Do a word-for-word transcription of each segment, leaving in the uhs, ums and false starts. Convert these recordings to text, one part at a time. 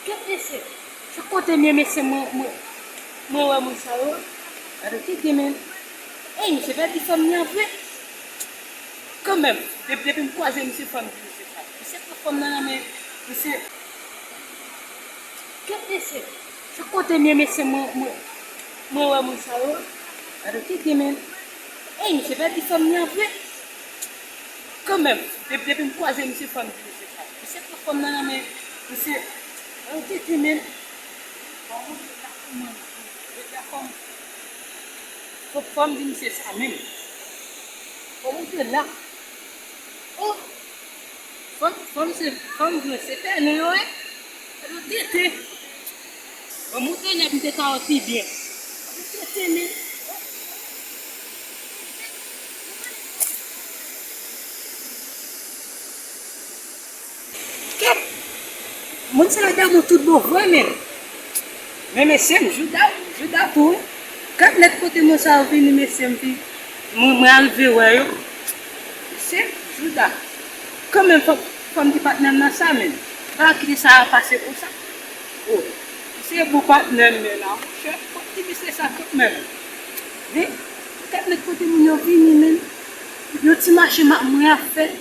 Kèt mesye, chak kote m ye, mesye, mwen, mwen, mwen wè moun sa yo. Gade tete, men. Ey, misye pèdi fanm li an vre. Kanmenm, depi, depi m kwaze misye, fanm di misye sa. Misye pran fanm nan nan men misye. Kèt mesye, chak kote m ye, mesye, mwen, mwen, mwen wè moun sa yo. Gade tete, men. Ey, misye pèdi fanm li an vre. Kanmenm, depi, depi m kwaze misye, fanm di misye sa. Misye pran fanm nan nan men misye. Gade tete, men. Fò montre la kòman. Fò, fò m di misye sa menm. Fò montre la. Oh! Fanm, fanm se, fanm vre, se tè nou yo ye. Gade tete. Fò montre nèg m te ka wè pi byen. Gade tete, men. Kèt! Moun sa yo damou tout bon vre, men. Men mesye m, jouda, jouda tou, wi. Kèt nèt kote moun sa yo vini, mesye m, pi mwen, mwen al veye wè yo. Mesye m, jouda. Kanmenm, fò, fò m di patnè m nan sa, men. Pa kite sa pase konsa. Oh, se bon patnè m, men la, monchè. Fò m di misye sa kanmenm. Wi. Kèt nèt kote moun yo vini, men. Yon ti mache m ap mwen ap fè.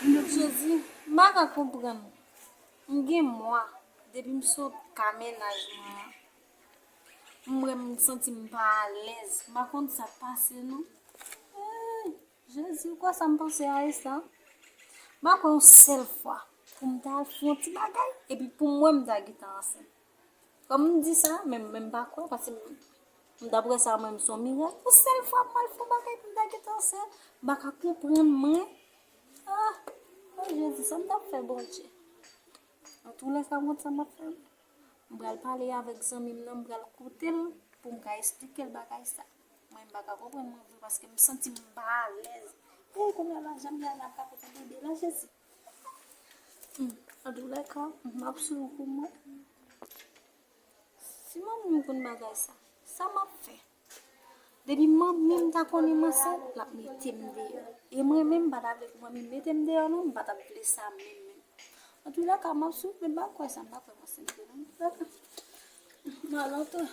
Jezi, m pa ka konprann. M gen mwa depi m sot ka mennaj mwen an. M wè m santi m pa alèz. M pa konn sa k pase non. Ey, Jezi, ou kwè sa m panse a e sa? M pa kwè yon sèl fwa pou m ta al fè yon ti bagay, epi pou m wè m ta gentan ansent. Kòm m di sa, men, men m pa kwè, paske m, m daprè sa, mwen, m se yon mirak. Yon sèl fwa m al fè yon bagay pou m ta gentan ansent, m pa ka konprann mwen. Ah, oh Jezi, sa m t ap fè Bondye? Antoulèka, m konn sa m ap fè. M pral pale avèk zanmi m nan, m pral koute l pou m ka esplike l bagay sa. Mwen, m pa ka konprann mwen vre, paske m santi m pa alèz. E kounye a la, jan m ye a la, m ka fè tande de la, Jezi. Hmm, antoulèka, m ap sou pou mwen. Si manmi m konn bagay sa, sa m ap fè? Depi manmi m ta konnen m ansent, l ap mete m deyò. E mwen menm, m pa ta vle pou manmi m mete m deyò non, m pa t ap vle sa menm menm. Antoulèka, m ap swiv, men m pa kwè sa, m pa kwè m ansent vre non. Antoulèka, m al antre.